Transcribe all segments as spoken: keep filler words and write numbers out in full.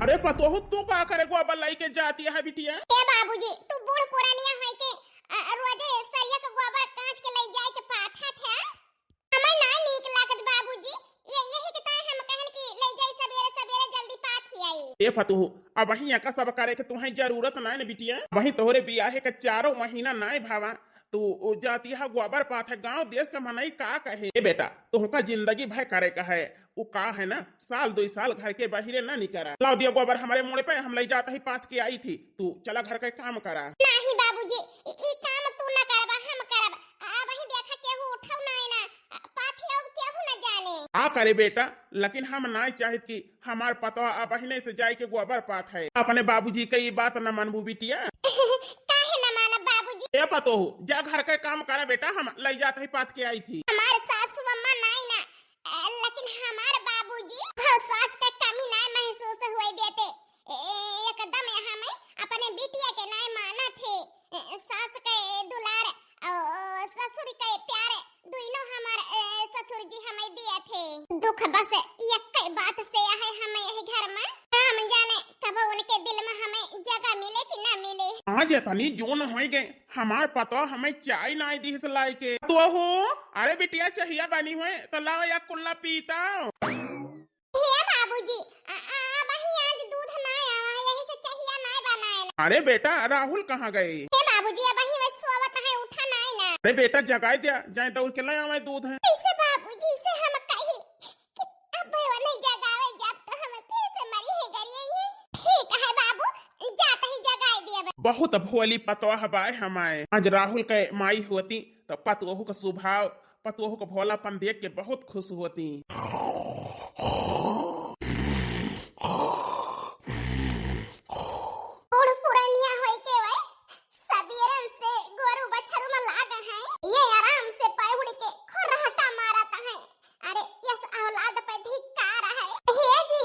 ए पतोहू, तू का करे गोबर लइके जाती है बिटिया? ए बाबूजी, तू बूढ़ पुरानिया है के, अ, रोजे सरिया के गोबर कांच के लइ जाए के पाथत है। हमें ना नीक लागत बाबूजी, ये, यही के ताई हम कहन कि लइ जाई सबेरे सबेरे जल्दी पाथी आई। ए पतोहू, अबहीं एका सब करे के तुहैं जरूरत नाय न बिटिया। अबहीं तोहरे बियाहे के चारों महीना नाय भावा, तू ओ जाती है गोबर पाथे, गाँव देश के मनई का कहे। ए बेटा, तुहका जिंदगी भर करे का है, उ का है ना, साल दुई साल घर के बहिरे ना निकरा। लाव दिया गोबर हमरे मुड़े पे, हम लइ जात ही पाथ के आई थी, तू चला घर के काम करा। नाही बाबूजी, ई, ई काम तू ना करबा, हम करब। अबहीं देखा केहू उठाव ना है ना, पाथी अब केहू ना जाने। आ करे बेटा, लेकिन हम नाय चाहित कि हमार पतवा अबहिने से जाए के गोबर पाथे। अपने बाबूजी के ई बात न मनबू बिटिया। काहे न मानब बाबूजी? ए पतोहू, जा घर के काम करा बेटा, हम लइ जात ही पाथ के आई थी। हमार सासू अम्मा नाई ना, अ, लेकिन हमार बाबूजी भव सास के कमी नाय महसूस हुए देते। ए, एकदम यहाँ में अपने बिटिया के नाय मानत है। ए, सास के दुलार और ससुर के प्यार, दुइनो हमार, ए, ससुर जी हमें दिए थे। दुख बस एक बात से है हमें यही घर में। हम जाने कब उनके दिल में हमें जगह मिले कि ना मिले। आज इतनी जून होई गए, हमार पतवा हमें चाय नाय दिहिस लाइके। तो हो, अरे बिटिया, चहिया बनी हुए तो लाओ या कुल्ला पीता। हे बाबूजी, आ, आ, अबहीं आज दूध नाय आवा है, यही से चहिया नाय बनाए ना। अरे बेटा, राहुल कहाँ गए? हे बाबूजी, अबहीं वह सोवत है, उठा नाय ना। अरे बेटा, जगाए दिया, जाए दौड़ के ले आवे दूध है। कैसे बाबूजी से हम कही कि अब वो नहीं जगावे, जब तो हम फिर से मरी है गरिए है। ठीक है बाबू, जात ही जगाए दिया बा। बहुत भोली पतोह बाय हमाए। आज राहुल के माई होती तो पतोहू का स्वभाव, पतोहू का भोलापन देख के बहुत खुश होती। बूढ़ पुरनिया होई के वै सबेरन से गोरू बछरू में लाग हैं। ये आराम से पहुड़ के खर्राटा मारत हैं। अरे, यस औलाद पे धिक्कार है। हे जी,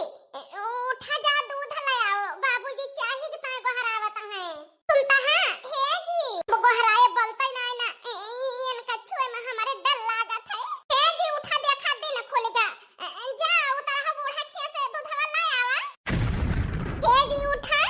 उठा जा, दूध ले आओ, बाबूजी चाही के ताई गोहरावत हैं। सुनता है? हे जी, गोहराए बोलते नहीं ना, ए, इनका छुए में हमारे डर लागत है। हे जी, उठा, देखा दिन खुल गया। ए, जा, उतरा हो बूढ़ा खिया से दूधवा ले आवा। हे जी, उठा।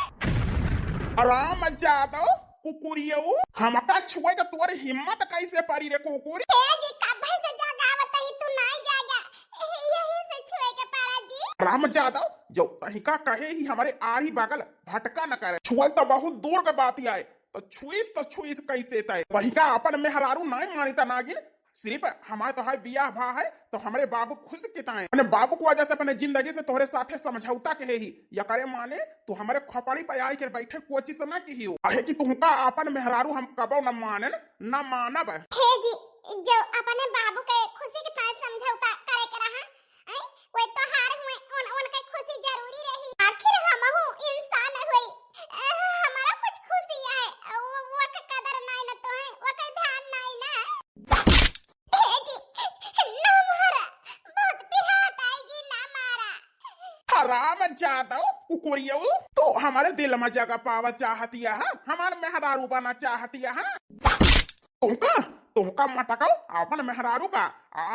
राम जादव, कुकुरियऊ, हमका छुए का तोर हिम्मत कैसे परी रे कुकुर? हे जी, कब्बे से जगावत ही तू नाई जागा, यही से छुए के परा जी। राम जादव, जो तहिका कहे ही हमारे आरी बगल भटका न करे। छुए तो बहुत दूर का बात ही आए, तो छुईस तो छुईस कैसे तय? तहिका अपन मेहरारू नाई मानी ता नागिन, सिर्फ हमारे तोहार बियाह भा है, तो हमरे बाबू खुश किताए। अपने बाबू की वजह से अपने जिंदगी से तोहरे साथे समझौता कहे ही। या करे माने, तू हमरे खोपड़ी पे आई के बैठे कोचिस ना किहियो। काहे कि तुहका अपन मेहरारू हम कबो न मानन, न मानब। हे जी, जो अपने बाबू के खुशी के ताई समझौता करे के रहा, आई, वो तोहार हुए, उन, उनके खुशी जरूरी रही। आखिर हमहू इंसान हुई, अ, हमारा कुछ खुशी है, वो, वो के कदर नाई न तो है, वो के ध्यान नाई ना। हे जी, ना मारा, बहुत पिरात आई जी, ना मारा। हराम जादव, कुकुरियऊ, तो हमारे दिल में जगह पावा चाहती है, हमार मेहरारू बना चाहती है। तुमका, तुमका मटकाऊ, अपन मेहरारू का,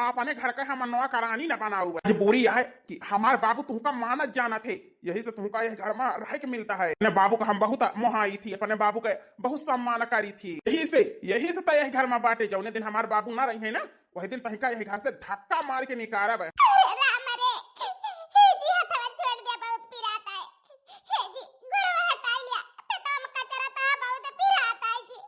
अपने घर का हम नौकरानी न बनाऊ। मजबूरी है कि हमार बाबू तुमका मानत जानत है, यही से तुमका यह घर में रह के मिलता है। अपने बाबू का हम बहुत मोहाई थी, अपने बाबू का बहुत सम्मान करी थी, यही से, यही से तो यह घर में बाटे। जौने दिन हमार बाबू ना रही है ना, वही दिन तहिका यही घर से धक्का मार के निकारब। अरे राम रे, हे जी हथवा छोड़ दे, बहुत पिरात है। हे जी, गोड़वा हटाई लिया, पेटवा में कचरा था, बहुत पिरात है जी।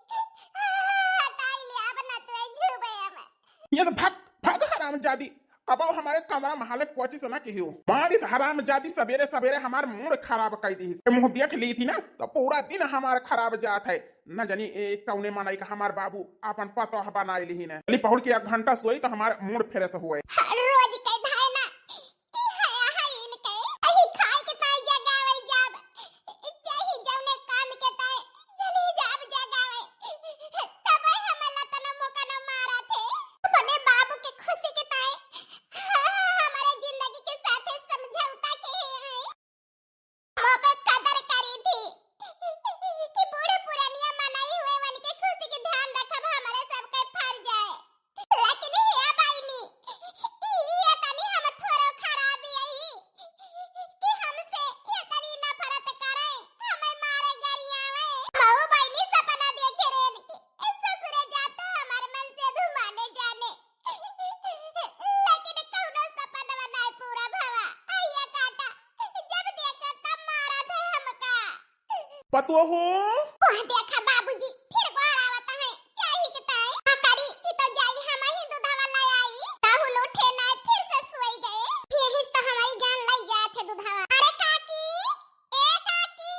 हटाई लिया, अब ना तो छुबे हम। ये सब भाग, भाग हरामजादी। कबो हमारे कमरा में हाले कोचिस ना किहियो। मारिस हरामजादी, सबेरे सबेरे हमार मूड खराब कर दी। मुंह देख ली थी ना, तो पूरा दिन हमार खराब जात है। न जानी ए कौने मनई का हमार बाबू आपन पतोह बनाई लिही न। चली पहुड़ के एक घंटा सोई तो हमार मूड फ्रेश हुए। हर रोज के धाय ना, की है, है इनके? अही खाए के ताई जगावल जाब, चाहे जौने काम के ताई चली जाब जगावे, तबे हमें लतना मोका न मारा थे। अपने बाबू के खुशी के ताई हमारे जिंदगी के साथे समझौता के हैं। मोके कदर करी थी कि बूढ़ पुरनिया मनई हुए, उनके खुशी के ध्यान रखब हमरे सबके फर्ज है। लेकिन हे बहिनी, ई तो हो। वह देखा बाबूजी फिर गोहरावत है, चाही के ताई। आ करी कि तो जाई हम ही दूधवा ले आई। राहुल उठे नाय, फिर से सोई गए। यही तो हमारी जान लई जात है दूधवा। अरे काकी, ए काकी,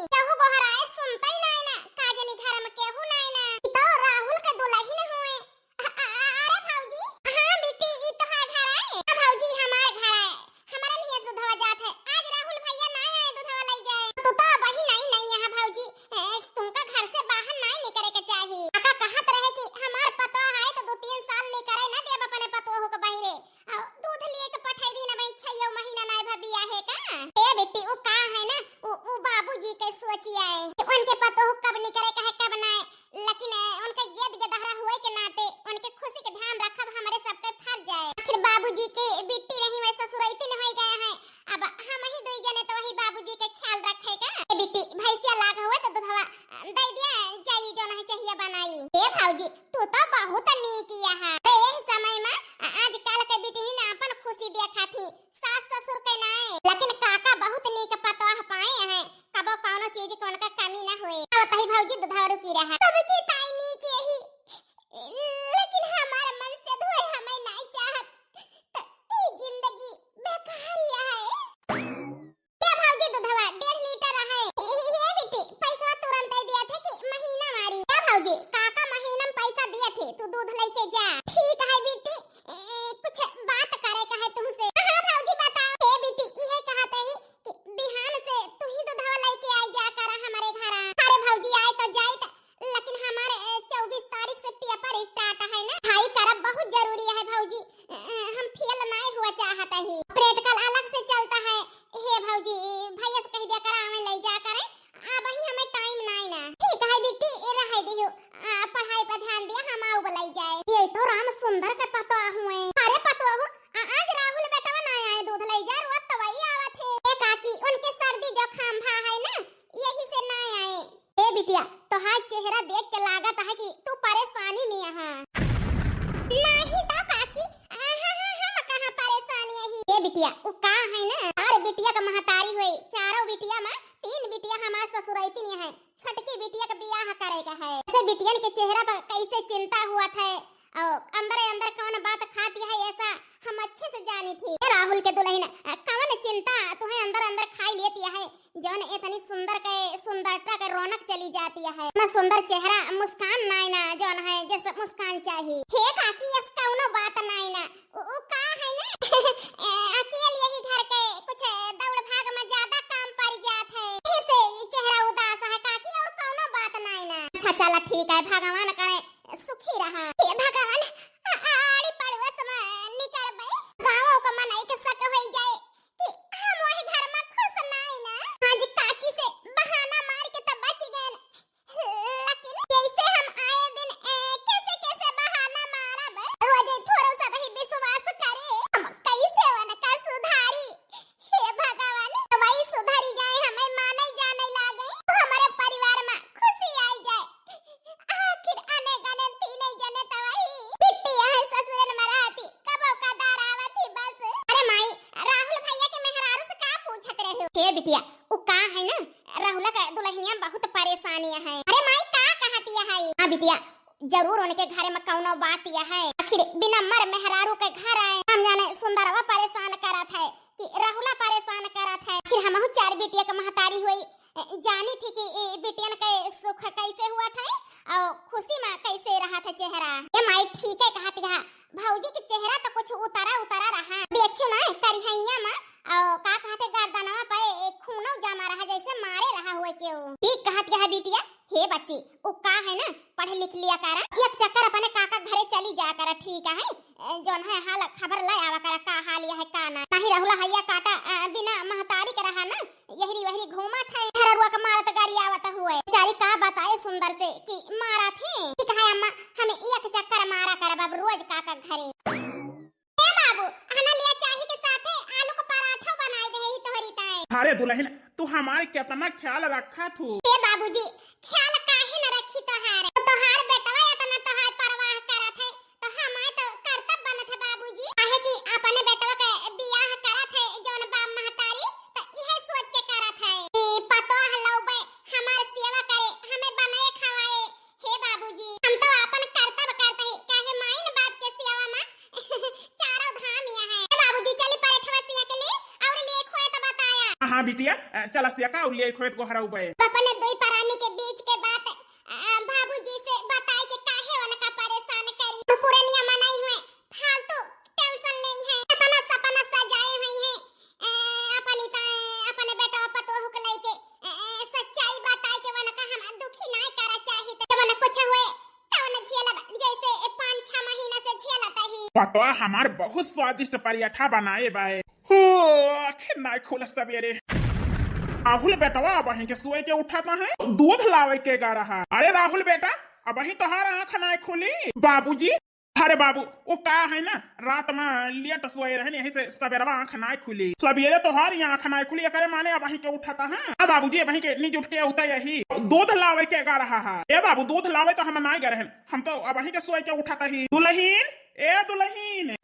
केहू गोहराए सुनतई नाय ना, का जनी घर में केहू नाय ना। ई तो राहुल के दुलहिन हुए। अ-, अ-, अरे भौजी, हाँ बेटी, ई तोहार घर है? हाँ भौजी, हमार घर है। हमारे लिए दूधवा जात है। आज राहुल भैया ना आए दूधवा ले जाए। तू तो अबही नई नई यहाँ भौजी, ए, तुमका घर से बाहर ना निकरे के चाही। काका कहत रहे कि हमार पतोह है तो दो तीन साल निकरे ना देब अपने पतोह के बहिरे। और दूध लिए के पठाई दी ना भाई, छयो महीना ना भा बियाहे का। ए बेटी, उ का है ना, उ, उ बाबूजी के सोचिया है कि उनके पतोह कब निकरे का है, कब ना। लेकिन, अ, उनका गेद गेदहरा हुए के नाते उनके खुशी के ध्यान रखब हमरे सबके फर्ज है। आखिर बाबूजी के बिट्टी नहीं वै ससुरैती न होई गए हैं, अब हम ही दुई जने तो वही बाबूजी के ख्याल रखे का। ए बिट्टी, भैंसिया लाग हुए तो दूधवा, अ, दे दिया जाई जो नहीं चाहिए बनाई। ए भौजी, तू तो बहुत नीक है। अरे यही समय में, अ, आजकल के बिटिन अपन खुशी देखा थी, सास ससुर के नाय, लेकिन काका बहुत नीक पतोह पाए हैं, कबो कौनो चीज के उनका कमी ना होए। अब तही भौजी दूधवा रुकी रहा। तब की ताई नीक यही, लेकिन हमार मन से धोए हमें नाय चाहत, त ई जिंदगी बेकार है। ये भौजी दूधवा डेढ़ लीटर है। ये बिट्टी, पैसा तुरंत दे दिया थे कि महीना मारी। ये भौजी, काका महीना में पैसा दिया थे, तू दूध लेके जा। ठीक है बिट्टी, ए, कुछ बात करे का है तुमसे। हाँ भौजी बताओ। ए बिट्टी, इहे कहत ही कि बिहान से तू ही दूधवा लेके आई जा करा हमारे घरा। अरे भौजी, आए तो जाइत, लेकिन हमारे, ए, चउबीस तारीख से पेपर start है ना, पढ़ाई करब बहुत जरूरी है भौजी। ए, हम फेल नाय हुआ चाहत ही। प्रैक्टिकल अलग से चलता है। हे भौजी, भैया से कह दिया करा, हमें ले जा करे। अबही हमें टाइम नाय ना। ठीक है बिट्टी, ए रहे दियो। आ, पढ़ाई पर ध्यान दिया, हम आउ बुलाई जाए। ये तो राम सुंदर के पतोह हुए। अरे पतोह, आ, आज राहुल बेटवा ना आए दूध ले जा, रोज तो वही आवत है। ए काकी, उनके सर्दी जुकाम भा है ना, यही से ना आए। ए बिटिया, तोहार चेहरा देख के लागत है कि तू परेशानी में है। नहीं तो काकी, आ, हा, हा, हम कहाँ परेशानी है। ए बिटिया, उ का है ना, चार बिटिया का महतारी हुई, चारों बिटिया में तीन बिटिया हमार ससुरैती में है, छोटकी बिटिया का बियाह करे का है। ऐसे बिटियन के चेहरा पर कैसे चिंता हुआ था और अंदर अंदर कौन बात खाती है, ऐसा हम अच्छे से जानी थी। ए राहुल के दुलहिन, अ, कौन चिंता तुम्हें अंदर अंदर खाई लेती है, जौन इतनी सुंदर के सुंदरता के रौनक चली जाती है। इतना सुंदर चेहरा, मुस्कान नाय ना, जौन है जैसे मुस्कान चाहिए। हे काकी, ऐस कौनो बात नाय ना, उ, उ का है ना, ए, अकेल यही घर के कुछ दौड़ भाग में ज्यादा काम पड़ जात है, यही से ई चेहरा उदास है काकी, और कौनो बात नाय ना। अच्छा चला ठीक है, भगवान करे सुखी रहा। हे भगवान, आ, आड़ी पड़ोस में निकरबे, गाँव का मनई के शक होई जाए कि हम वही घर में खुश नाय ना। आज काकी से बहाना मार के तब बच गए। लेकिन जैसे हम आए दिन, ए, कैसे कैसे बहाना मारब, रोजे थोड़ो सा वही विश्वास करे, हम कैसे उनका सुधारी? हे भगवान, वही सुधरी जाए, हमें माने जाने लागे, हमारे परिवार में खुशी आई जाए। आखिर अने गने तीने जने तो वही बिट्टी यहाँ ससुरन में रहती, कबो कदार आवत ही बस। अरे माई, राहुल भैया के मेहरारू से का पूछत रहे हो? हे बिटिया, उ का है ना, राहुला का दुलहिनिया बहुत परेशानी है। अरे माई, का कहतिया है? हाँ बिटिया, जरूर उनके घरे में कौनो बात या है। आखिर बिना मर मेहरारू के घर आए, हम जाने सुंदरवा परेशान करत है कि राहुला परेशान करत है। आखिर हमहू चार बिटिया के महतारी हुई, ए, जानी थी कि ए बिटियन के सुख कैसे हुआ था और खुशी में कैसे रहा था चेहरा। ए माई, ठीक है कहतिया, भौजी के चेहरा तो कुछ उतरा उतरा रहा। देखियो ना, करिहैया में, और का कहते, गर्दनवा पे खूनो जमा रहा, जैसे मारे रहा हुए केहू। ठीक कहतिया बिटिया। हे बच्ची, उ का है ना, पढ़ लिख लिया करा, एक चक्कर अपने काका घरे चली जा करा, ठीक है? ए, जौन है हाल खबर ले आवा करा, का हाल या है का ना। नहीं राहुला हैया काटा, अ, बिना महतारी के रहा ना, यहरी वहरी घूमत है, घररुआ के मारत गारी आवत हुए। बेचारी का बताए सुंदर से कि मारत है। ठीक है अम्मा, हम एक चक्कर मारा करब अब रोज काका घरे। ए बाबू, हना लिया चाही के साथे आलू के पराठा बनाए दे ही तोहरी ताए। अरे दुलहिन, तू हमार केतना ख्याल रखा थू। ए बाबूजी, ख्याल काहे न रखी तोहार? तोहार बेटवा एतना तोहार परवाह करत है, तो हमार तो कर्तव्य बनत है बाबूजी। काहे कि अपने बेटवा के बियाह करत है जौन बाप महतारी, तो इहे सोच के करत है कि पतोह लौबे हमार हाँ बिटिया, अ, चला सेका अउर ले खोएत गोहरा उबे। अपने दुई परानी के बीच के बात, अ, बाबूजी से बताई के काहे उनका परेशान करी? पुरनिया मनई हुए, फालतू tension लेई है। अपना सपना सजाए हुई है, अ, अपनी त-, अपने बेटा पतोह के लेके, अ, सच्चाई बताई के उनका हम दुखी ना करा चाहित। जब उन्हें कुछ हुए, तवन झेलब, जैसे ए पाँच छह महीना से झेलत ही। पतवा हमार बहुत स्वादिष्ट पराठा बनाए बाए। हो, आँखें नाय खुलत सबेरे। राहुल बेटवा अबहीं के सोए के उठाता है, दूध लावे के गा रहा। अरे राहुल बेटा, अबहीं तोहार आँख नाय खुली। बाबूजी, अरे बाबू, वो का है ना, रात में लेट सोए रहन, यही से सबेरवा आँख नाय खुली। सबेरे तोहार यहाँ आँख नाय खुली, एकरे माने अबहीं के उठाता है। हाँ बाबूजी, अबहीं के नींद उठ के उठा यही। दूध लावे के गा रहा है। ए बाबू, दूध लावे तो हम नाय गा रहन, हम तो अबहीं के सोए के उठाता ही। दुलहीन, ए दुलहीन।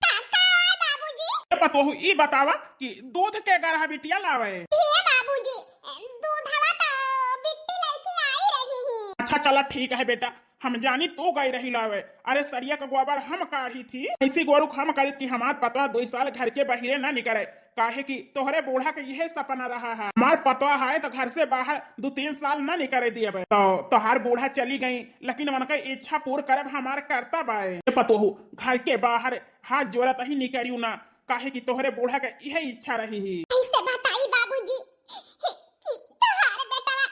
का, का है बाबूजी? ए पतोहू, ई बतावा कि दूध के गा रहा बिटिया लावे? ए बाबूजी, दूधवा तो बिट्टी लेके आई रही ही। अच्छा चला ठीक है बेटा, हम जानी तू गई रही लावे। अरे सरिया का गोबर हम काढ़ी थी, ऐसी गोरुक हम करीत कि हमार पतवा दुई साल घर के बहिरे ना निकरे, काहे कि तोहरे बूढ़ा के यह सपना रहा है। हमार पतवा है तो घर से बाहर दो तीन साल ना निकरे दिए बे। तो तोहार बूढ़ा चली गई, लेकिन उनका इच्छा पूर करब हमार कर्तव्य है। ए पतोहू, घर के बाहर हाथ जोड़त ही निकरियो ना, काहे कि तोहरे बूढ़ा के यह इच्छा रही ही। कैसे बताई बाबूजी कि तोहार बेटवा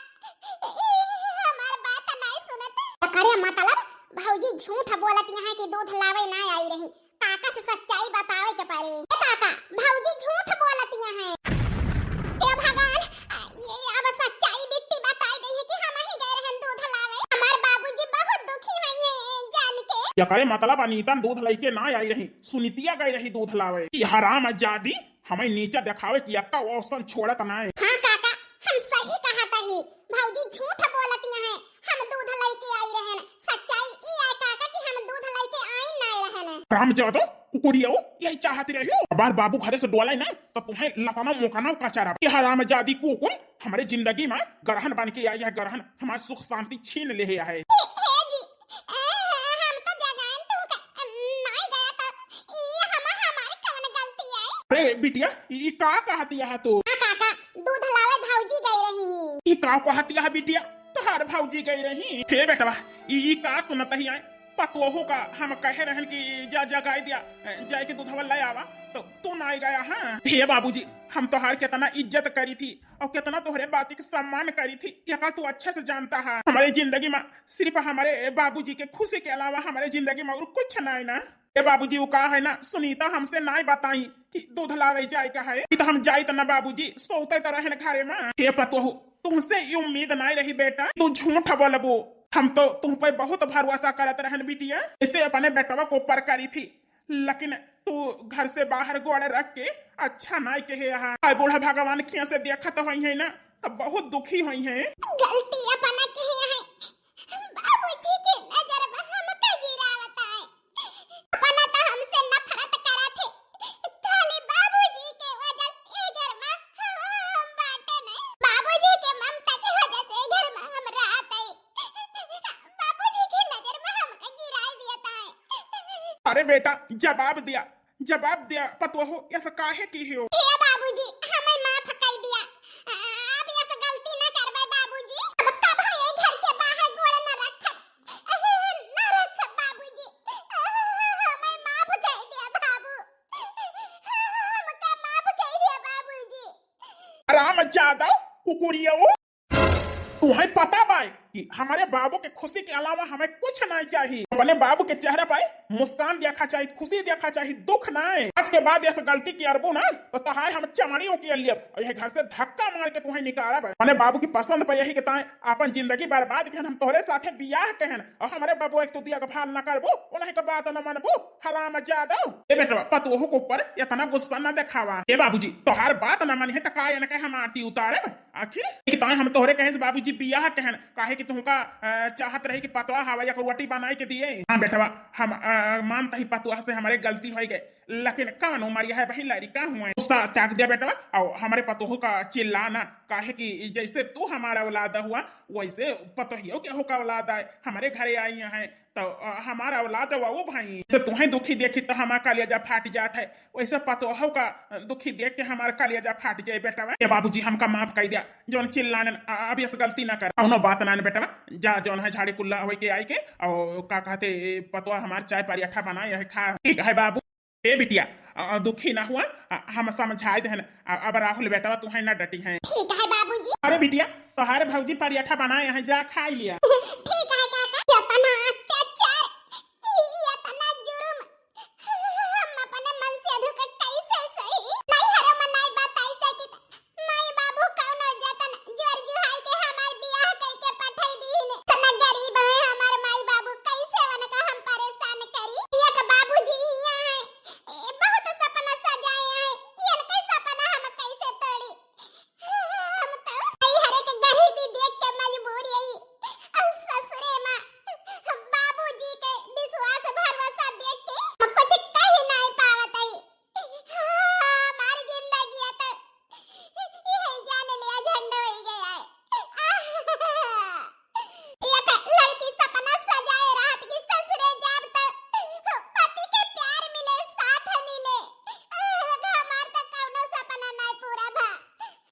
हमार बात नाय सुनत। एकरे मतलब भौजी झूठ बोलत यहाँ कि दूध लावे ना आई रही। काका से सच्चाई बतावे के पड़ी। ए काका, भौजी झूठ बोलत यहाँ। हे भगवान, ये अब सच्चाई बिट्टी बताई गई है कि हम ही गए रहन दूध लावे। हमार बाबूजी बहुत दुखी हुई है जान के। एकरे मतलब अनीतन दूध लेके ना आई रही, सुनीतिया गई रही दूध लावे। ई हरामजादी हमें नीचा देखावे कि अक्का option छोड़त नाय। हाँ काका, हम सही कहत ही। भौजी झूठ बोलत यहाँ, हम दूध लेके आई रहन। सच्चाई ई आय काका कि हम दूध लेके आई नाय रहन। हरामजादो, कुकुरियो, यही चाहत रहियो। अबार बाबू घरे से डोलाई ना, तो तुम्हें लताना मोकाना का चारा। ये हरामजादी कुकुर हमारे जिंदगी में ग्रहण बन के आई है, ग्रहण। हमार सुख शांति छीन ले है। ए, ए जी, ए, हमका जगाएन तुमका नाय गया था। ई हम, हमारी कवन गलती आई? अरे बिटिया, ई का कहती है तू? हाँ काका, दूध लावे भौजी गई रही। ई का कहती है बिटिया, तोहार भौजी गई रही? हे बेटवा, ई, ई का सुनत ही आए? पतोहू का हम कहे रहन कि जा जगाई दिया, जाए के दूधवा ले आवा, तो तू ना गया। हाँ हे बाबूजी, हम तोहार कितना इज्जत करी थी और कितना तोहरे बात के सम्मान करी थी, ये का तू अच्छा से जानता है। हमारे जिंदगी में सिर्फ हमारे बाबूजी के खुशी के अलावा हमारे जिंदगी में और कुछ ना है ना। ए बाबूजी, वो का है ना, सुनीता हमसे नाय बताई कि दूध लावे जाए का है। ई तो हम जाइत ना बाबूजी, सोते तो रहन घरे में। हे पतोहू, तुमसे ई उम्मीद नाय रही बेटा, तू झूठ बोलबू। हम तो तुम पे बहुत भरोसा करत रहन बिटिया, इससे अपने बेटवा को ऊपर करी थी, लेकिन तू घर से बाहर गोड़ रख के अच्छा नाय कहे यहाँ। आय बूढ़ा भगवान खिया से देखत होई है ना, तब बहुत दुखी होई है। गलती अपना कहे है, बाबूजी के नजर में हमका गिरावत है। अपना तो हमसे नफरत करत है, खाली बाबूजी के वजह से ए घर में हम बाटे नहीं। बाबूजी के ममता के वजह से ए घर में हम रहत है। बाबूजी के नजर में हमका गिराई दिया था। अरे बेटा, जवाब दिया, जवाब दिया, पतोहू, ऐसा काहे की हो? ए बाबूजी, हमें माफ कर दिया। आप ऐसा गलती ना करबे बाबूजी। अब कब हम ये घर के बाहर गोड़ ना रखब, ना रखब बाबूजी। हमें माफ कर दिया बाबू, हमका माफ कर दिया बाबूजी। हरामजादा, कुकुरियो, तुम्हें पता बाय कि हमारे बाबू के खुशी के अलावा हमें कुछ नहीं चाहिए। अपने बाबू के चेहरा पे मुस्कान देखा चाहिए, खुशी देखा चाहिए, दुख नहीं। आज के बाद ऐसा गलती की अरबू ना, तो तहाय हम चमड़ियों की अलियब और यह घर से धक्का मार के तुम्हें निकालब। अपने बाबू की पसंद पे यही के ताए अपन जिंदगी बर्बाद के हम तोहरे साथे बियाह के हन और हमारे बाबू एक तो दिया का भाल ना करबो, उन्हें का बात ना मनबो, हरामजादो। ए बेटवा, पतोहू के ऊपर इतना गुस्सा ना दिखावा। ए बाबूजी, तोहार बात ना मानी है तो का इनके हम आटी उतारब? आखिर एक ताए हम तोहरे कहे से बाबूजी बियाह कहन, काहे कि तुमका, अ, चाहत रही कि पतवा हवा या रोटी बनाए के दिए। हाँ बेटवा, हम, अ, मानता ही पतवा से हमारे गलती होई गए, लेकिन कौन उमर है वही लड़का हुए। गुस्सा त्याग दिया बेटवा, और हमारे पतोह का चिल्लाना काहे कि जैसे तू हमार औलाद हुआ, वैसे पतोहियो के होका औलाद आए, हमरे घरे आई हैं, तो, अ, हमार औलाद हुआ वो भाई। से तुहें दुखी देखी तो हमार कलेजा फाट जात है, वैसे पतोहू का दुखी देख के हमार कलेजा फाट जाए बेटवा। ए बाबूजी, हमका माफ कर दिया, जौन चिल्लाने, अ, अब ऐसे गलती ना कर। कौनो बात ना बेटवा, जा जौन है झाड़ी कुल्ला होई के आई के, और का कहते, पतोह हमार चाय पराठा बनाए है, खा। ठीक है बाबू। ए बिटिया, अ, दुखी ना हुआ, अ, हम समझाए देहन, अ, अब राहुल बेटवा तुहें ना डटी हैं। ठीक है बाबूजी। अरे बिटिया, तोहार भौजी पराठा बनाए हैं, जा खाई लिया। ठीक है काका। इतना अत्याचार, इतना जुर्म, हम अपने मन से अधू के कैसे सही? नहीं हरे मन नहीं बताई सकी। माई बाबू कौनो जतन जोर जुहाई के हमार बियाह कई के पठाई दीन। इतना गरीब है हमार माई बाबू, कैसे उनका हम परेशान करी? एक बाबूजी हिया है, ए, बहुत सपना सजाए हैं, इनके सपना हम कैसे तोड़ी? हम तो नैहरे के गरीबी देख के मजबूर यही, और ससुरे में बाबूजी के विश्वास भरोसा देख के हम कुछ कह नहीं पावत है। हमार जिंदगी तो यही जान लिया झंड हो गया है। एक लड़की सपना सजाए रहत कि ससुरे जाब त पति के प्यार मिले, साथ मिले। अलग हमार त कौनो सपना नहीं पूरा भा।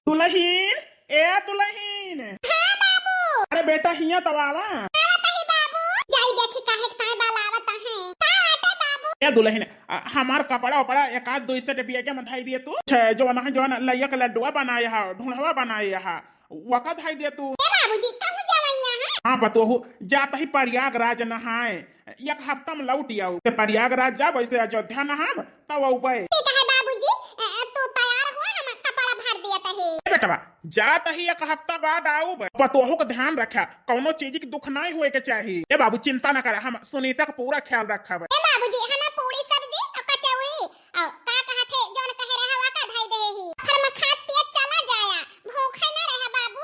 दुलहिन, ए दुलहिन। हाँ बाबू। अरे बेटा, हिया तो आवा। आवत ही बाबू। जाई देखी काहे के ताई बाला आवत है। का आटे बाबू? ए दुलहिन, अ, हमार कपड़ा उपड़ा एक आध दो सेट बिया के में धई दिए तू। छे, जवन है, जवन लइया के लड्डुआ बनाए हा, ढूंढवा बनाए हा, वका धई दिए तू। ए बाबूजी, कहूँ जवैया है? हाँ पतोहू, जात ही प्रयागराज नहाए, एक हफ्ता में लौट आओ। से प्रयागराज जाब, ऐसे अयोध्या नहाब, तब अउबे। ठीक है बाबूजी, अ, तू तैयार हुआ, हम कपड़ा भर दिया तही। ए बेटवा, जात ही एक हफ्ता बाद आउब। पतोहू का ध्यान रखा, कौनो चीज की दुख नहीं हुए के चाहिए। ए बाबू, चिंता न करा, हम सुनीता का पूरा ख्याल रखब। ए बाबूजी, हमें पूरी सब्जी और कचौड़ी और का कहत है, जौन कहे रहे हवा का धई दे ही। घर में खात पियत चला जाया, भूखे न रहे बाबू।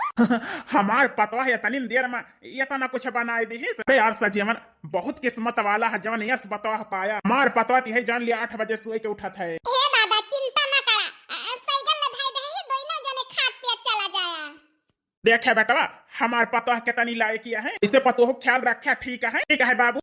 हमार पतवा है, इतनी देर में इतना कुछ बनाए दी। अरे यार सजीवन, बहुत किस्मत वाला है, जवन यस पतवा पाया। हमार पतवा तो यही जान लिया, आठ बजे सोए के उठत है। हे दादा, चिंता न करा, अ, साइकिल ले धई दे ही, दोनों जने खात पियत चला जाया। देखे बेटवा, हमार पतोह कितनी लायक है, इसे पतोह ख्याल रखे, ठीक है, ठीक है बाबू।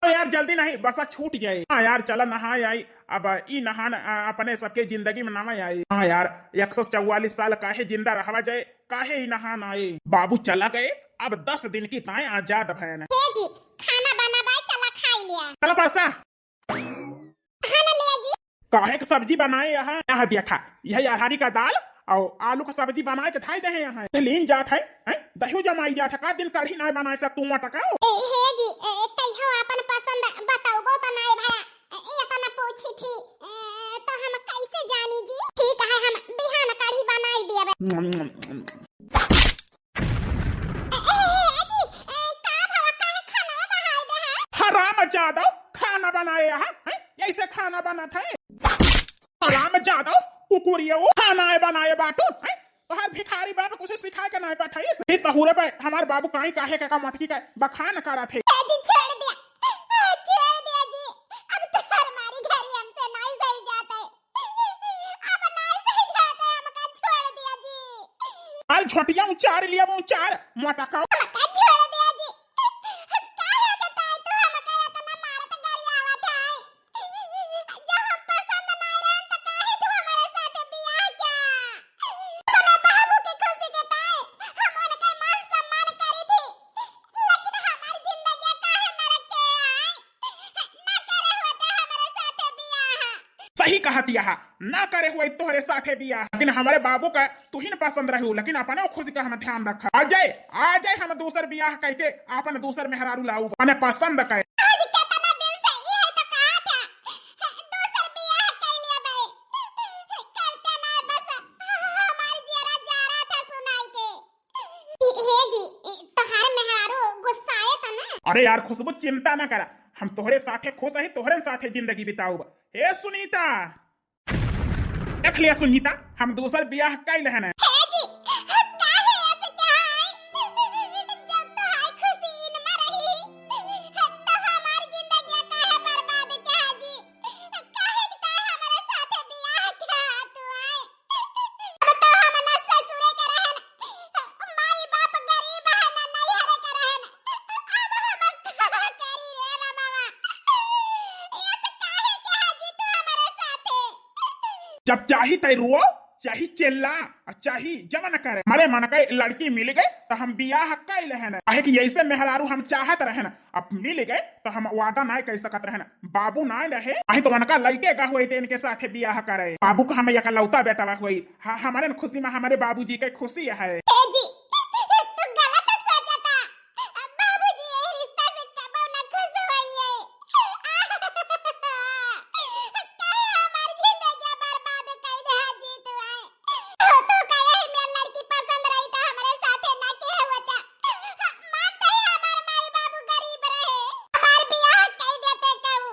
ओ यार, जल्दी नहीं, बस छूट जाए। हाँ यार, चला नहाए आई। अब ई नहान, अ, अपने सबके जिंदगी में नवा आई। हाँ यार, एक सौ चौवालीस साल काहे जिंदा रहवा जाए, काहे ही नहान आए। बाबू चला गए, अब दस दिन की ताए आजाद भयन। हे जी, खाना बनाबाई, चला खाई लिया। चला परसा। हाँ ना लिया जी। काहे के सब्जी बनाए यहाँ? यहाँ देखा, यह अरहरी का दाल और आलू का सब्जी बनाए के धाई दे हैं यहाँ। ते लीन जात है, हैं? दहियो जमाई जात है, का दिन कढ़ी नाय बनाए से तू टकाओ? ए, हे जी, ए, कहियो अपन पसंद बताउबो तो नाय भया। ए, ये तो ना पूछी थी, ए, तो हम कैसे जानी जी? ठीक है, हम बिहान कढ़ी बनाई दिया। ए, ए, ए, ए, जी, ए, का भवा, काहे खाना बनाए दे है? हराम जादव, खाना बनाए यहाँ, हैं? ऐसे खाना बनत है? हराम जादव, कुकुरिया वो खाना है बनाए बाटू, हैं? तोहार भिखारी बाप कुछ सिखा के नहीं पठाई। इस सहूरे पे हमार बाबू काई काहे के का मटकी का बखान करत है। ए, जी, छोड़ दिया, ए, छोड़ दिया जी, अब तो हमारी घरी हमसे नहीं सही जाता है। अब नाय सही जात है, हमका छोड़ दिया जी। अरे छोटिया उचार लिया, वो उचार मोटा का। हमका छोड़ दिया जी। काहे के ताई तू हमका इतना मारत गरियावत है? जो हम पसंद नाय रहन तो काहे तू हमारे साथे बियाह क्या? अपने बाबू की खुशी के ताई हम उनके मान सम्मान करी थी, लेकिन हमारी जिंदगी काहे नरक के है? ना करे होता हमारे साथे बियाह। सही कहत यहा, ना करे हुए तोहरे साथे बियाह, लेकिन हमारे बाबू का तू ही न पसंद रहू, लेकिन अपने खुद का हम ध्यान रखा। आ जाए, आ जाए, हम दूसर बियाह कह के अपन दूसर मेहरारू लाऊ, अपने पसंद कहे। आज कितना दिन से ये है तो कहा था, दूसर बियाह कर लिया बे, करते ना बस हमारी जियरा जा रहा था सुनाई के। हे जी, तोहार मेहरारू गुस्साए त ना? अरे यार खुशबू, चिंता ना करा, हम तोहरे साथे खुश ही, तोहरे साथे जिंदगी बिताउब। हे सुनीता, देख लिया सुनीता, हम दूसर बियाह कई लेहन। हे जी, काहे ऐसे क्या है? जब तोहार खुशी इनमें रही, तो हमार जिंदगी काहे बर्बाद क्या जी? काहे के तोहार हमारे साथे बियाह क्या तू आए? अब तो हम ना ससुरे के रहन, जब चाही तै रोओ, चाही चिल्ला, अउर चाही जवन करे। हमरे मन के लड़की मिल गए तो हम बियाह कइ लेहन। काहे कि ऐसे मेहरारू हम चाहत रहेन। अब मिल गए तो हम वादा नाय कइ सकत रहेन। बाबू नाय रहे, अही तो उनका लइके का होई तो इनके साथे बियाह करे। बाबू का हम एकलौता बेटवा होई। हाँ, हमरे न खुशी में हमरे बाबूजी के खुशी है। ए जी, तू गलत सोचता। बाबूजी ये रिश्ता से कबो ना खुश होइए। काहे हमार जिंदगी बर्बाद कर दे जी तू आए। तो, तो का यही में लड़की पसंद रही तो हमरे साथे ना के होता। मानते ही हमार माई बाबू गरीब रहे। हमार बियाह कई देते कहू।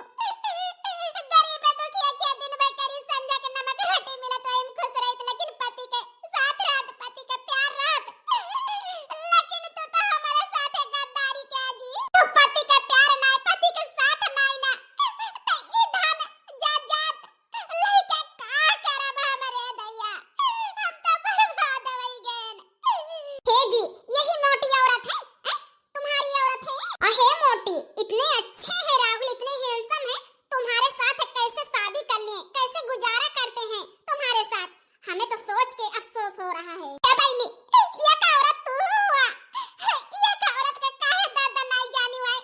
गरीब दुखिया के दिन में करी संझा के नमक रोटी मिलत वही में खुश रहित, लेकिन पति के साथ रहत, पति के प्यार रहत। लेकिन तू तो हमारे साथे गद्दारी के जी। तू पति के प्यार ना, पति के साथ ना, ना। तो ई धन जायदाद लइके का करब हमरे दैया? हम तो बर्बाद होई गएन। हे जी, यही मोटी औरत है, हैं? तुम्हारी औरत है? अहे मोटी, इतने अच्छे हैं राहुल, इतने handsome हैं, तुम्हारे साथ कैसे शादी कर लिए, कैसे गुजारा करते हैं तुम्हारे साथ? हमें तो सोच के अफसोस हो रहा है। ए बहिनी, ये का औरत तू हुआ? ये का औरत का काहे दर्द नाई जानी हुआ है?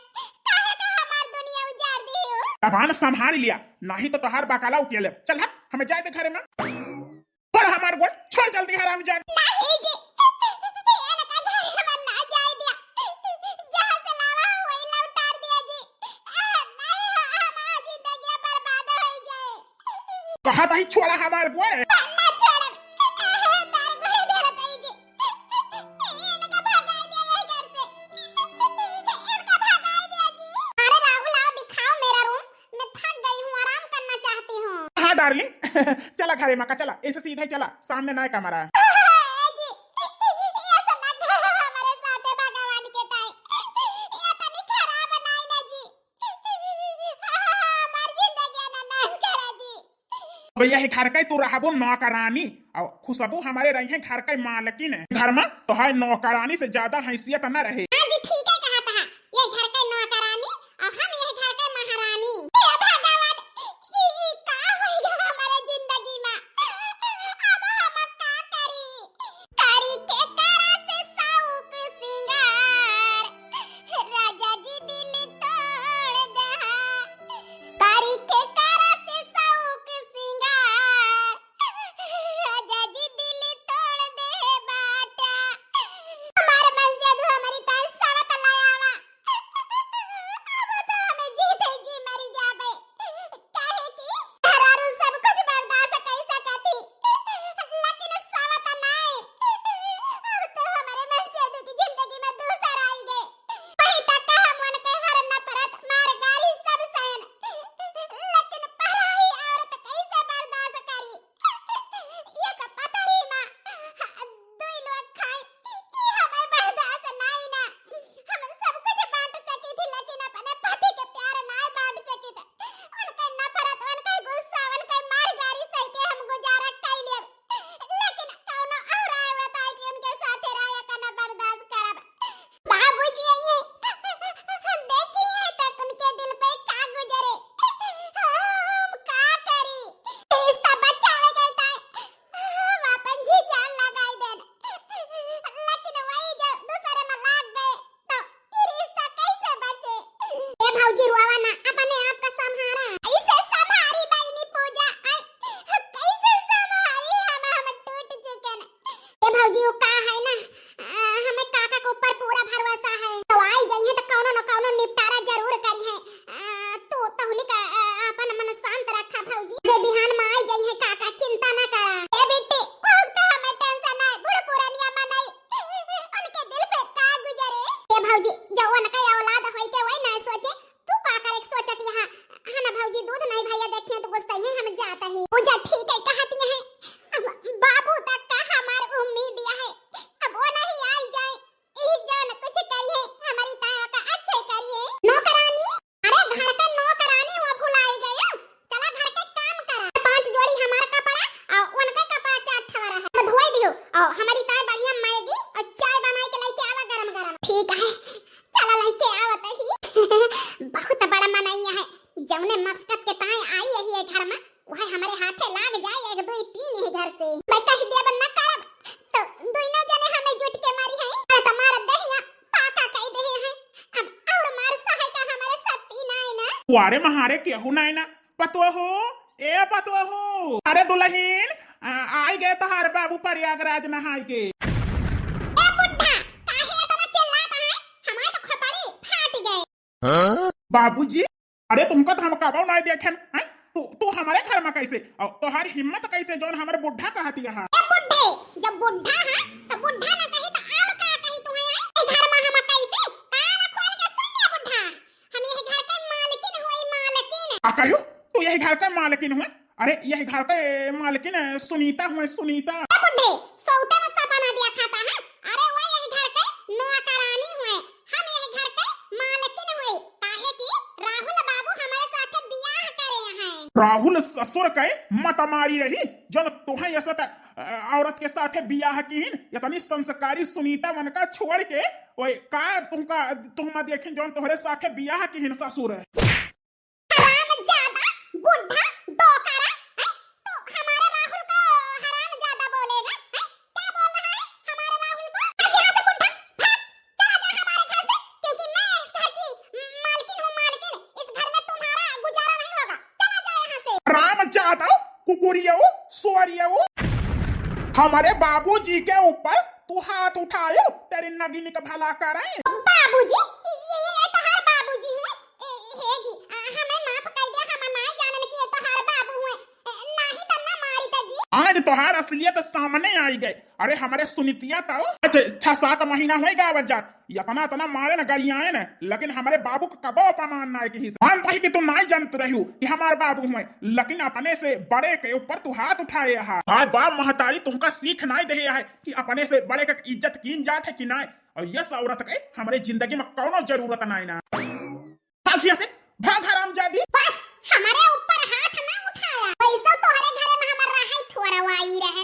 काहे का हमार दुनिया उजाड़ दी हो? जबान संभाल लिया, नाही तो तोहार बकाला उठिया ले। चल हट, हमें जाए दे घरे में। छोड़ हमार गोड़, छोड़ जल्दी हरामजादी। नाही जी, इनका घरे में ना जाए दिया। जहाँ से लावा हो वही लौटार दिया जी। आ, नहीं, हमार जिंदगी बर्बाद हो जाए। कहा तही छोड़ा हमार गोड़। ना छोड़ब। तार गोड़ धरत हई जी। इनका भगाई दे ये घर से। इनका भगाई दे जी। अरे राहुल, आओ दिखाओ मेरा room। मैं थक गई हूँ, आराम करना चाहती हूँ। हाँ darling, चला घरे मा का, चला, ऐसे सीधे चला, सामने नाय कमरा है। जी, ये सब ना करो हमारे साथे भगवान के ताई। ये तनी खराब नाई ना जी। हमार जिंदगी ना नाश करा जी। अब यही घर के तू रहबो नौकरानी, और खुशबू हमारे रही है घर के मालकिन। घर मा तोहार नौकरानी से ज्यादा हैसियत न रहे। हाँ जी, ठीक है कहा था, ये घर के नौकरानी और हम ये घर के महारानी। हे भगवान, ई, ई का होई गया हमारे जिंदगी मा? अब हम का करी? करी के करा से शौक सिंगार, राजा जी दिल तोड़ दहा। करी के करा से शौक सिंगार, राजा जी दिल तोड़ दे बाटा। हमार मनसेधू हमारी तान सावत लायावा। अब तो हमें जीते जी मरी जाबे। काहे कि मेहरारू सब कुछ बर्दाश्त कर सकती, लेकिन सावत नाय। अब तो हमारे मनसेधू की जिंदगी में दूसर आई गए। वही तक हम उनके हर नफरत, मार गारी सब सहन, लेकिन पराई औरत कैसे बर्दाश्त करी? एक पतरी मा दुई लोग खाए, ई हमें बर्दाश्त नाई ना। हम सब कुछ बांट सकी थी, लेकिन अपने पति के प्यार नाई बांट सकी थी। उनके नफरत, उनके गुस्सा, उनके मार गारी सह के हम गुजारा कर लेब, लेकिन कौनो और औरत आए कि उनके साथे रहे का ना बर्दाश्त करब। बाबूजी आइए, देखिए तो उनके दिल पे का गुजरे। हम का करी? रिश्ता बचावे के ताई हम अपन जी जान लगाई देन, लेकिन वही जो दूसरे में लाग गए तो ई रिश्ता कैसे बचे? ए भौजी रोवा ना, अपने आप का संभारा। कैसे संभारी बहिनी पूजा? आय, कैसे संभारी? हम, हम टूट चुके न। ए भौजी, वो का है ना, आ, हमें काका के ऊपर पूरा भरोसा है। तो आई जाइए तो कौनो न कौनो निपटारा जरूर करी है। आ, तू तहुली का, आ, अपन मन शांत रखा भौजी। जे बिहान में आई जाइए काका, चिंता न करा। ए बेटी, वो तो हमें tension है, बूढ़ पुरानिया मनई, उनके दिल पे का गुजरे। ए भौजी, जो उनका औलाद होई के वही ना सोचे, तू का करे के सोचत यहाँ? है ना भौजी, दूध नहीं भैया देखिए तो गुस्सा ही हम जाता ही। पूजा ठीक है कहती है, अब बाबू तक का हमार उम्मीद यह है, अब वो नहीं आई जाए, ई जौन कुछ करिए हमारी तावा का अच्छे करिए। नौकरानी, अरे घर का नौकरानी हुआ भुलाई गयो, चला घर के काम करा। पांच जोड़ी हमार कपड़ा और उनका कपड़ा चार ठवारा है, हम धोई दियो और हमारी ताई बढ़िया मैगी और चाय बनाई के लेके आवा गरम गरम। ठीक है, चला लेके आवत ही। बहुत बड़ा मनैया है, जौने मस्कत के ताई आई यही है घर में, वह हमारे हाथे लाग जाए एक, दुई, तीन ही घर से। मैं कह देब न करब, तो दुइनो जने हमें जुट के मारी है। अरे तो मार देहिया पाका कह दे हैं। अब और मार सहे का हमारे सत्ती नाय ना। वारे महारे केहू नाय ना। पतोहो, ए पतोहो, अरे दुलहिन, आ, आई गए तोहार बाबू प्रयागराज नहाई के। ए बुढ़ा, काहे इतना चिल्लात है? हमारे तो खोपड़ी फाट गए। बाबूजी, अरे तुमका तो हम कबो नाय देखेन, हैं? तू, तू हमारे घर में कैसे? और तोहार हिम्मत कैसे जौन हमारे बुढ़ा कहती है? ए बुढ़े, जब बुढ़ा है तो बुढ़ा ना कही तो और का कही तुम्हें, हैं? ए घर में हम कैसे? कान खोल के सुन ले बुढ़ा, हम यही घर के मालकिन हुए, मालकिन। आ कहो, तू यही घर के मालकिन हुए? अरे यही घर के मालकिन सुनीता हुए, सुनीता। ए बुढ़े, सोते में सपना देखा था, हैं? अरे वो यही घर के नौकरानी हुए, हम यही घर के मालकिन हुए, काहे कि राहुल बाबू हमारे साथ बियाह करे हैं। राहुल ससुर के मत मारी रही, जौन तुहें ऐसा त, अ, औरत के साथ बियाह कीन, इतनी संस्कारी सुनीता मन का छोड़ के, ओए का तुमका, तुम देखिन जौन तोहरे साथ बियाह कीन ससुर। हरामजादा, बुढ़ा, डोकरा, हैं? तू हमारे राहुल को हरामजादा बोलेगा, हैं? क्या बोल रहा है हमारे राहुल को? भाग यहाँ से बुढ़ा, भाग, चला जा हमारे घर से, क्योंकि मैं इस घर की मालकिन हूँ, मालकिन। इस घर में तुम्हारा गुजारा नहीं होगा, चला जा यहाँ से। हरामजादा, कुकुरियो, सुअरियो, हमारे बाबूजी के ऊपर तू हाथ उठायो, तेरी नगिनी का भला करे। बाबूजी, ये, ये, ये तोहार बाबूजी हुए। ए, हे जी, आ, हमें माफ कर दे, हम नाय जानन कि ये तोहार बाबू हुए। ए, नाही त ना मारी त जी। आज तोहार असलियत सामने आई गए। अरे हमारे सुनीतिया तो आज छह सात महीना हुए गावत जात, इतना इतना मारे न गरियाए न, लेकिन हमारे बाबू का कबो अपमान नाय किहिस। हम कही कि तू नाय जानत रहू कि हमार बाबू हुए, लेकिन अपने से बड़े के ऊपर तू हाथ उठाए हा। आज बाप महतारी तुमका सीख नाय दे है कि अपने से बड़े का इज्जत कीन जात है कि नाय। और यस औरत के हमरे जिंदगी में कौनो जरूरत नाय ना। भाग यहाँ से, भाग हरामजादी। बस, हमारे ऊपर हाथ ना उठाया। वैसे तोहरे घरे में हमर रहाई थोरवाई रहन है,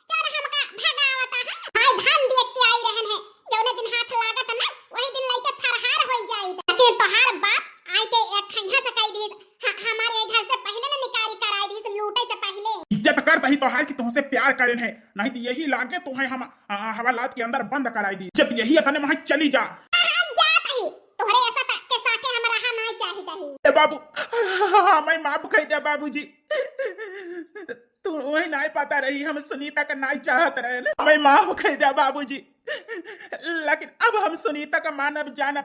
जौन हमका भगावता है। हाय धान देख के आई रहन है, जौने दिन हाथ लागत ना, वही दिन लइके फरहार होई जाई। लेकिन तोहार बाप आए के एक खैहा से कह दीस, ह-, हमारे घर से पहले ना निकारी कराई दीस, लूटे से पहले। इज्जत कर तही तोहार कि तुमसे प्यार करेन है, नहीं तो यही लागे तुम्हें हम, आ, हवालात के अंदर बंद कराई दी। इज्जत यही अपने वहाँ चली जा। हाँ, हाँ, जात ही। तोहरे ऐसा त-, के साथे हम रहा नाय चाहित ही। ए बाबू, हमें माफ कर दे बाबूजी। तू वही नाय पता रही, हम सुनीता का नाय चाहत रहे ना। हमें माफ कर दे बाबूजी। लेकिन अब हम सुनीता का मानब जानब,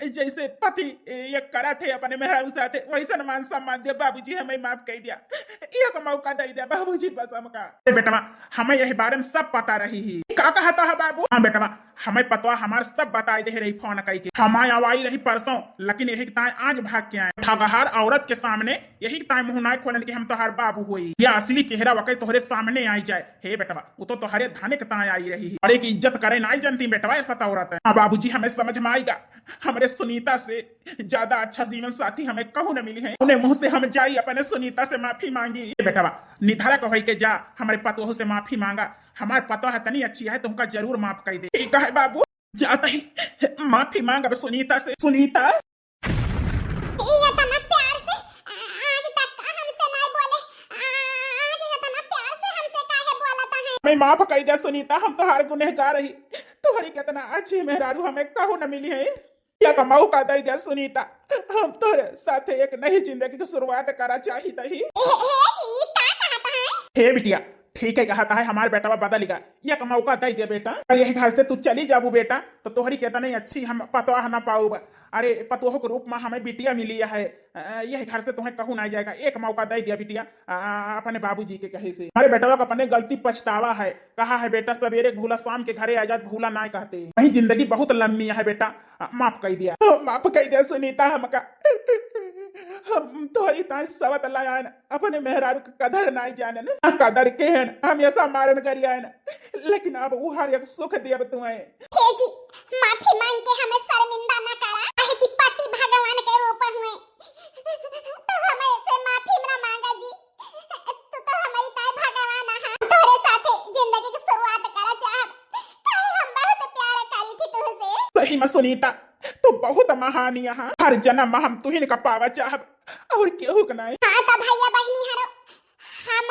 जैसे पति ये करत है अपने मेहरारू साथे, वैसन मान सम्मान दे बाबूजी, हमें माफ कर दिया। एक मौका दे दे बाबूजी बस हमका। ए बेटवा, हमें यही बारे में सब पता रही ही। का कहता है बाबू? हाँ बेटवा, हमें पतवा हमार सब बताई दे रही फोन कई के। हमार आवाई रही परसों, लेकिन यही ताय आज भाग के आए। ठगहार औरत के सामने यही ताय मुंह ना खोलन कि हम तोहार बाबू होई। या असली चेहरा वकई तोहरे सामने आई जाए। हे बेटवा, वो तो तोहरे धने के ताय आई रही है। अरे की इज्जत करे नाई जानती बेटवा, ऐसा तो औरत है। हाँ बाबूजी, हमें समझ में आएगा। हमरे सुनीता से ज्यादा अच्छा जीवन साथी हमें कहू न मिली है। उन्हें मुंह से हम जाई अपने सुनीता से माफी मांगी। ए बेटवा, निधरक होई के जा, हमरे पतोह से माफी मांगा। हमार पतोह तनी अच्छी है, तुमका जरूर माफ कर दे। ठीक है बाबू, जाता ही माफी मांग अब सुनीता से। सुनीता। ये इतना प्यार से आ-, आज तक हमसे नहीं बोले, आ-, आज इतना प्यार से हमसे काहे बोलता है? मैं माफ कर दे सुनीता, हम तोहार गुनहगार रही। तोहरी कितना अच्छी मेहरारू हमें कहू न मिली है। एक मौका दे दे सुनीता, हम तोरे साथे एक नई जिंदगी की शुरुआत करा चाहित ही। हे, हे जी, का कहत है? हे बिटिया, ठीक है कहत है, हमार बेटवा बदल गया। एक मौका दे दे बेटा, अगर यही घर से तू चली जाबू बेटा, तो तोहरी कितनी अच्छी हम पतोह ना पाऊब। अरे पतोह के रूप में हमें बिटिया मिली है, अ, यही घर से तुम्हें कहू नहीं जाएगा। एक मौका दे दिया बिटिया, अ, अपने बाबूजी के कहे से। अरे बेटवा को अपने गलती पछतावा है, कहा है बेटा सवेरे भूला शाम के घरे आ जात, भूला ना कहते। वही जिंदगी बहुत लम्बी है बेटा, अ, माफ कर दिया, माफ कर दिया सुनीता हमका। हम तोहरी ताई सवत लायन, अपने मेहरारू के कदर नाई जानन, आ कदर के हन, हमेशा मारन गरियान, लेकिन अब उ हर एक सुख देब तुम्हें। हे जी, माफी मांग के हमें शर्मिंदा ना करा, काहे कि पति भगवान के रूप हुए। तो हमें से माफी ना मांगा जी, तू तो हमारी ताई भगवान है। तोहरे साथे जिंदगी की शुरुआत करा चाहब, काहे हम बहुत प्यार करी थी तुझसे। सही में सुनीता, तू बहुत महान यहाँ, हर जन्म में हम तुहिन का पावा चाहब और केहू के नहीं। हाँ तो भैया बहनी हरो, हम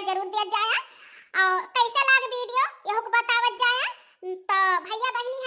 जरूर दिया जाया। और कैसा लाग वीडियो, यहू को बतावत जाया। तो भैया बहनी